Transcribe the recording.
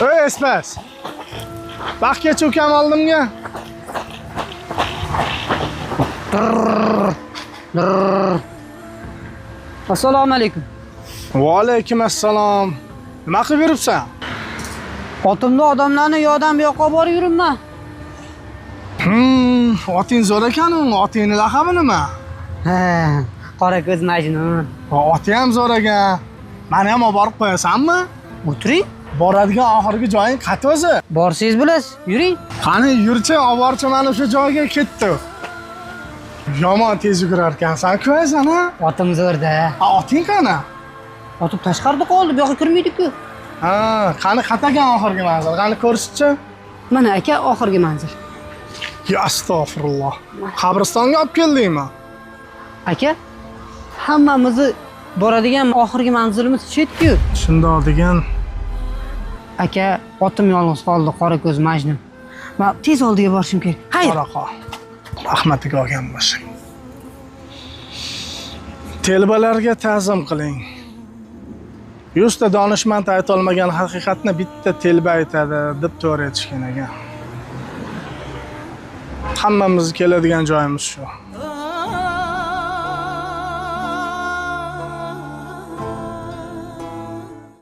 Ey espas. Baxtgacha ukam oldimga. Assalomu alaykum. Va alaykum assalom. Nima qilib yuribsan? Otimni odamlarni yoqdan bu yoqqa olib borib yuribman. Oting zo'r ekan, otingni laqabi nima? Ha, qora ko'z Majnun. Va oti ham zo'r ekan. Mani ham olib borib qo'yasanmi? O'tiring. Boradigan oxirgi joying qayerda o'zi? Borsangiz bilasiz. Yuring. Qani yurchi, olib borchi mani o'sha joyga ketdi. Yomon tez yugurar ekansan, ko'rasan ha? Otim zo'rda. Ha, oting qani? Otim tashqarida qoldi, bu yoqqa kirmaydi-ku. Ha, qani qayerda oxirgi manzil? Qani ko'rsatchi. Mana aka oxirgi manzil. Ya astag'firulloh. Qabristonga olib keldingmi? Aka, hammamizni boradigan oxirgi manzilimiz chetku. Shundoq degan. Aka, otim yolg'iz qoldi, qora ko'z Majnun. Men tez oldiga borishim kerak. Xayr. Bora qol. Rahmatiga olgan bo'lsin. Telbalarga ta'zim qiling. 100 ta donishmand aytolmagan haqiqatni bitta telba aytadi deb to'g'ri aytishgan ekan. Hammamiz keladigan joyimiz shu.